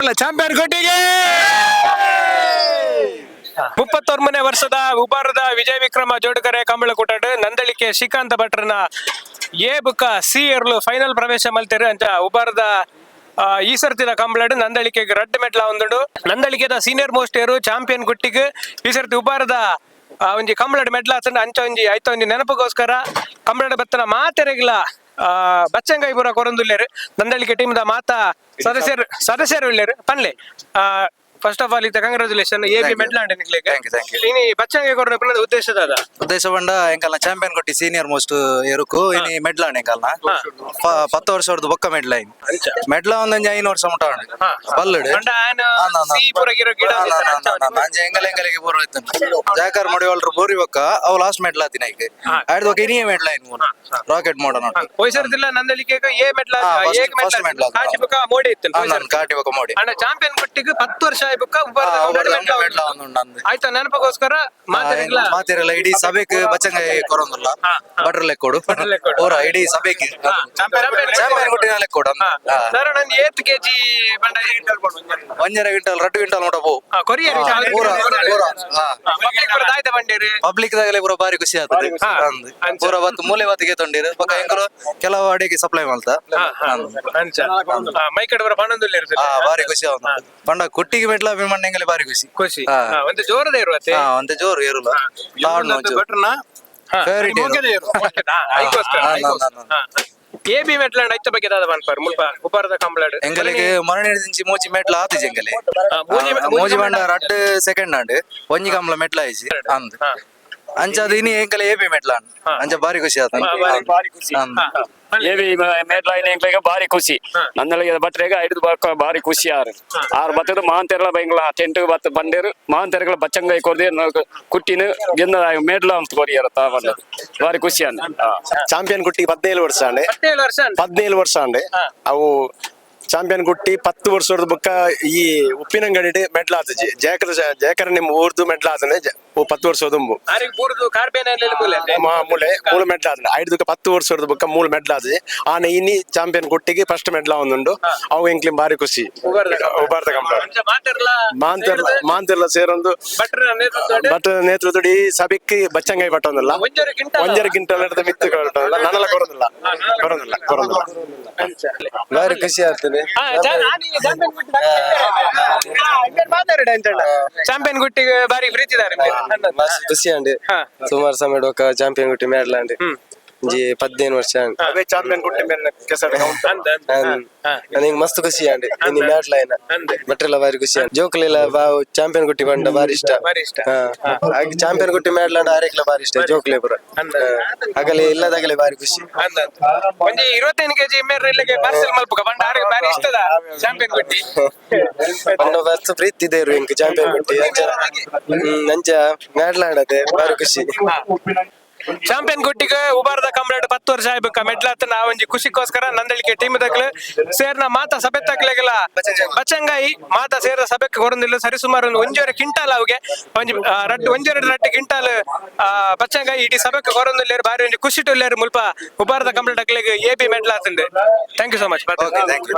Champion ಕೊಟ್ಟಿಗೆ. 31ನೇ ವರ್ಷದ ಉಬಾರದ ವಿಜಯ ವಿಕ್ರಮ ಜೋಡುಕರೆ ಕಂಬಳಕೂಟಡ್ ನಂದಳಿಕೆ ಶ್ರೀಕಾಂತ ಭಟ್ರನ ಎ ಬುಕ್ಕ ಸಿ ಎರ್ಲು ಫೈನಲ್ ಪ್ರವೇಶ ಮಲ್ತೆರ್. ಅಂಚ ಉಬಾರದ ಈ ಸರ್ತಿದ ಕಂಬಳಡ್ ನಂದಳಿಕೆಗೆ ರಡ್ಡ್ ಮೆಡ್ಲ ಒಂದುಂಡು. ನಂದಳಿಕೆದ ಸೀನಿಯರ್ ಮೋಸ್ಟ್ ಏರು ಚಾಂಪಿಯನ್ ಗುಟ್ಟಿಗ್ ಈ ಸರ್ತಿ ಉಬಾರದ ಒಂಜಿ ಕಂಬಳಡ್ ಮೆಡ್ಲ ಆತಂಡ. ಅಂಚ ಒಂಜಿ ಐತ ಒಂಜಿ ನೆನಪುಗೋಸ್ಕರ ಕಂಬಳಡ್ ಬತ್ತನ ಮಾತೆರೆಗ್ಲ ಬಚ್ಚಂಗಾಯಿ ಪೂರ ಕೊರೊಂದುಲ್ಲೆರ್. ನಂದಳಿಕೆ ಟೀಮ್ ದ ಮಾತಾ ಸದಸ್ಯರು ಸದಸ್ಯರು ಉಲ್ಲೆರ್. ಪನ್ಲೆ. First of all ಇತ್ತೆ congratulation, A B Thank you. ಮೆಡ್ಲ and ನಿಕ್ಲೆಗ್. Thank you, thank you. ಇನಿ ಬಚ್ಚಂಗಾಯಿ ಕೊರ್ನ ಉದ್ದೇಶ ದಾದ? ಉದ್ದೇಶ ಪಂಡ ಎಂಕಲ್ನ ಚಾಂಪಿಯನ್ ಕೊಟ್ಟಿ ಸೀನಿಯರ್ ಮೋಸ್ಟ್ ಎರುಕು ಇನಿ ಮೆಡ್ಲಾಂಡ್. ಎಂಕಲ್ನ 10 ವರ್ಷ ಬೊಕ್ಕ ಮೆಡ್ಲ ಇನಿ. ಅಂಚ. ಮೆಡ್ಲ ಒಂದೊಂಜಿ 5 ವರ್ಷ ಮುಟ ಉಂಡು ಬಲ್ಲುಡು. ಪಂಡ ಆಯನ ಸಿ ಪೂರ ಗಿರ ಗಿಡ ಅಂಚ ಎಂಗಲ ಎಂಗಲಿಗೆ ಪೂರ ಇತ್ತು. ಜಾಕರ್ ಮಡಿವಾಳ್ರು ಬೋರಿ ಬೊಕ್ಕ ಅವು ಲಾಸ್ಟ್ ಮೆಡ್ಲ ಆತಿನ ಐಕ್. ಆಯ್ತು ಬೊಕ್ಕ ಇನಿಯೇ ಮೆಡ್ಲ ಇನ್ ರಾಕೆಟ್ ಮೋಡ ನೋಡು. ಪೊಯ್ಸರ್ದಿಲ್ಲ ನಂದಳಿಕೆ ಎ ಮೆಡ್ಲ. First ಏಕ್ ಮೆಡ್ಲ. ಮೆಡ್ಲ ಕಾಶಿ ಬೊಕ್ಕ ಮೋಡಿ ಇತ್ತು. ಕಾಟಿ ಬೊಕ್ಕ ಮೋಡಿ. ಅಂಡ ಚಾಂಪಿಯನ್ ಕೊಟ್ಟಿಗೆ 10 ವರ್ಷ ಆಯ್ ಬೊಕ್ಕ ಮೆಡ್ಲ ಒಂದು ಉಂಡು ಅಂದ್. ಆಯ್ತಾ ನೆನಪಗೋಸ್ಕರ ಮಾತಾಡಿಲ್ಲ. ಮಾತಿರಲ್ಲ, ಇಡೀ ಸಭೆಕ್ ಬಚ್ಚಂಗಾಯಿ ಕೊರೊಂದುಲ್ಲ. ಭಟ್ರ ಲೆಕ್ಕೊಡು. ಭಟ್ರ ಲೆಕ್ಕೊಡು. ಪೂರ ಇಡೀ ಸಭೆಕ್ ಚಾಂಪಿಯನ್ ಕೊಟ್ಟಿನ ಲೆಕ್ಕೊಡು. ಸರ್, ನಂದು ಏತ್ ಕೆಜಿ ಬಂಡ? ಒಂಜರ ಕ್ವಿಂಟಲ್, 2 ಕ್ವಿಂಟಲ್ ಮುಟ ಪೋ. ಕೊರಿಯರ್. ಪೂರ ಪೂರ. ದಾಯ್ತ ಬಂಡೀರಿ. ಪಬ್ಲಿಕ್ ದಾಗಲೇ ಪೂರ ಬಾರಿ ಖುಷಿ ಆಗ್ತದೆ. ಅಂದ್. ಅಂಚ. ಪೂರ ಬತ್ತು ಮೂಲೆ ಬತ್ತಿಗೆ ತೊಂಡಿರು. ಬೊಕ್ಕ ಎಂಕುಲು ಕೆಲವು ಅಡಿಗೆ ಸಪ್ಲೈ ಮಲ್ತ. ಅಂದ್. ಅಂಚ ಮೈಕಡ್ ಬರ ಪಣೊಂದುಲ್ಲ. ಬಾರಿ ಖುಷಿ ಆവുಂಡು. ಪಂಡ ಕುಟ್ಟಿಗೆ ಮೆಟ್ಲ ಅಭಿಮಾನ ಎಂಗಲೆ ಬಾರಿ ಖುಷಿ. ಖುಷಿ. ಒಂದು ಜೋರದ ಇರುವತ್ತೆ. ಒಂತೆ ಜೋರು ಏರುಲ ತಾಡ್ನು ಒಂಚೂರು. ಭಟ್ರನ ಫೇವರಿಟ್ ಏರು. ಎ ಬಿ ಮೆಟ್ಲಾಂಡ್ ಐತ ಬಗ್ಗೆ ದಾದ ಪನ್ಪರ್ ಮುಲ್ಪ ಉಪಾರದ ಕಂಬಳಡ್? ಎಂಗಲಿಗೆ ಮರಣ ದಿಂಚಿ ಮೂಜಿ ಮೆಟ್ಲ ಆತಿಜಿ ಎಂಗಲೆ. ಮೂಜಿ. ಮೂಜಿ ಬಂಡ ರಡ್ಡ್ ಸೆಕೆಂಡ್ ಆಂಡ್, ಒಂಜಿ ಕಂಬಳ ಮೆಟ್ಲ ಆಯ್ಸಿ ಅಂದ್. ಅಂಚಾದ ಇನಿ ಎಂಕಲೆ ಎ ಬಿ ಮೆಟ್ಲ ಆಂಡ್. ಅಂಚ ಬಾರಿ ಖುಷಿ ಆತ. ಬಾರಿ ಖುಷಿ. ಅಂದ್. ಏವಿ ಮೇಡ್ಲಾಯಿನ ಎಂಕ್ಲೆಗ್ ಬಾರಿ ಖುಷಿ. ನಂದಳಿಗೆ ಭಟ್ರೆಗ್ ಐದು ಬಾಕ ಬಾರಿ ಖುಷಿ. ಆರು ಆರು ಬತ್ತದ ಮಾಂತೆರ್ಲ ಬೈಂಗ್ಲ ಟೆಂಟ್ ಬತ್ತ ಬಂಡೇರು ಮಾಂತೆರ್ಗಳ ಬಚ್ಚಂಗಾಯಿ ಕೊರ್ದೆ ಕುಟ್ಟಿನ ಗೆಂದ ಮೇಡ್ಲ ಅಂತ ಕೊರಿಯರ ತಾ ಬಂದದ್ದು ಬಾರಿ ಖುಷಿ ಅಂದ. ಚಾಂಪಿಯನ್ ಗುಟ್ಟಿ 17 ವರ್ಷ ಆಂಡೆ. 17 ವರ್ಷ ಅಂದ್. 17 ವರ್ಷ ಆಂಡೆ. ಅವು ಚಾಂಪಿಯನ್ ಗುಟ್ಟಿ 10 ವರ್ಷದ ಬೊಕ್ಕ ಈ ಉಪ್ಪಿನಂಗಡಿ ಮೆಡ್ಲ ಆತಜಿ. ಜಯಕರ ಜಯಕರ ನಿಮ್ಮ ಊರ್ದು ಮೆಡ್ಲ ಆತನೆ 10 ವರ್ಷ ದುಂಬು. ಆರಿಗೆ ಬೂರ್ದು ಕಾರ್ಬೇನೆ ಮೂಲೆ. ಮೂಲೆ ಮೂಲ ಮೆಡ್ಲ ಆತನೆ. ಐದು 10 ವರ್ಷದ ಬೊಕ್ಕ ಮೂಲ ಮೆಡ್ಲ ಆತಜಿ. ಆನೆ ಇನಿ ಚಾಂಪಿಯನ್ ಗುಟ್ಟಿಗೆ ಫಸ್ಟ್ ಮೆಡ್ಲ ಒಂದುಂಡು. ಅವು ಎಂಕ್ಲಿಂ ಬಾರಿ ಖುಷಿ. ಉಬಾರ್ದ ಕಂಪ್ಲ. ಅಂಚ ಮಾತೆರ್ಲ. ಮಾಂತೆರ್ಲ ಮಾಂತೆರ್ಲ ಸೇರೊಂದು ಭಟ್ರ ನೇತೃತ್ವಡ್. ಭಟ್ ನೇತೃತ್ವದ ಈ ಸಭೆಕ್ ಬಚ್ಚಂಗಾಯಿ ಪಟ್ಟೊಂದಿಲ್ಲ. ಒಂಜರೆ ಕ್ವಿಂಟಲ್. ಒಂಜರೆ ಕ್ವಿಂಟಲ್ ಹಿಡ್ದು ಮಿತ್ತು ಕೊರಟಲ್ಲ. ನನಲ ಕೊರೊಂದಿಲ್ಲ, ಕೊರೊಂದಿಲ್ಲ, ಕೊರೊಂದಿಲ್ಲ. ಅಂಚ. ಬಾರಿ ಖುಷಿ ಆಗ್ತದೆ. ಚಾಂಪಿಯನ್ ಗುಟ್ಟಿಗೆ ಬಾರಿ ಪ್ರೀತಿ ಇದ್ದಾರೆ. ಮಸ್ತ್ ಖುಷಿ ಅಂಡ್. ಸುಮಾರು ಸಮಯ ಒಕ್ಕ ಚಾಂಪಿಯನ್ ಗುಟ್ಟಿ ಮೇಡ್ಲಾಂಡ್. ಒಂಜಿ 15 ವರ್ಷ ಆಂಡ್. ಅವೇ ಚಾಂಪಿಯನ್ ಗುಟ್ಟಿ ಮೇಲೆ ಕೆಸರು. ನನಗೆ ಮಸ್ತ್ ಖುಷಿ ಆಂಡ್ ಇನಿ ಮ್ಯಾಡ್ಲ ಏನ. ಅಂದ್. ಭಟ್ರೆಲ್ಲ ಬಾರಿ ಖುಷಿ ಆಂಡ್. ಜೋಕುಲೆಲ್ಲ ಬಾವು ಚಾಂಪಿಯನ್ ಗುಟ್ಟಿ ಬಂಡ ಬಾರಿ ಇಷ್ಟ. ಬಾರಿ ಇಷ್ಟ. ಹಾಗೆ ಚಾಂಪಿಯನ್ ಗುಟ್ಟಿ ಮ್ಯಾಡ್ಲಾಂಡ್ ಆರೇಕ್ಲ ಬಾರಿ ಇಷ್ಟ ಜೋಕುಲೆ ಪೂರ. ಅಂದ್. ಅಗಲೆ ಇಲ್ಲದಾಗಲೇ ಬಾರಿ ಖುಷಿ. ಅಂದ್ ಅಂದ್. ಒಂಜಿ 25 ಕೆಜಿ ಮೇರ್ ಇಲ್ಲಿಗೆ ಪಾರ್ಸೆಲ್ ಮಲ್ಪುಗ ಬಂಡ ಆರಿಗೆ ಬಾರಿ ಇಷ್ಟದ ಚಾಂಪಿಯನ್ ಗುಟ್ಟಿ. ಬಂಡ ಮಸ್ತ್ ಪ್ರೀತಿ ಇದೆ ಇಂಕ್ ಚಾಂಪಿಯನ್ ಗುಟ್ಟಿ. ಅಂಚ ಅಂಚ ಮ್ಯಾಡ್ಲಾಂಡತೆ ಬಾರಿ ಖುಷಿ. ಚಾಂಪಿಯನ್ ಗುಟ್ಟಿಗೆ ಉಬಾರದ ಕಂಬಳಡ್ 10 ವರ್ಷ ಆಯ್ಬೇಕ ಮೆಡ್ಲಾತ್. ನಾ ಒಂಜಿ ಖುಷಿಗೋಸ್ಕರ ನಂದಳಿಕೆ ಟೀಮ್ ದಕ್ಲು ಸೇರ್ನ ಮಾತ ಸಭೆ ತಕ್ಲೆಗೆಲ್ಲ ಬಚ್ಚಂಗಾಯಿ ಮಾತ ಸೇರ್ನ ಸಭೆಕ್ ಕೊರೊಂದಿಲ್ಲ. ಸರಿ ಸುಮಾರು ಒಂದು ಒಂಜೂವರೆ ಕ್ವಿಂಟಾಲ್ ಅವುಗೆ ಒಂಜಿ ರಡ್ಡ್ ಒಂಜೂವರೆ ರಡ್ಡ್ ಕ್ವಿಂಟಾಲ್ ಬಚ್ಚಂಗಾಯಿ ಇಡೀ ಸಭೆಕ್ ಕೊರೊಂದಿಲ್ಲೇರು. ಬಾರಿ ಒಂಜಿ ಖುಷಿ ಉಲ್ಲೇರು. ಮುಲ್ಪ ಉಬಾರದ ಕಂಬಳ ಟಕ್ಲೆಗ್ ಎ B ಮೆಡ್ಲಾತುಂಡು. Thank you so much. Okay, thank you.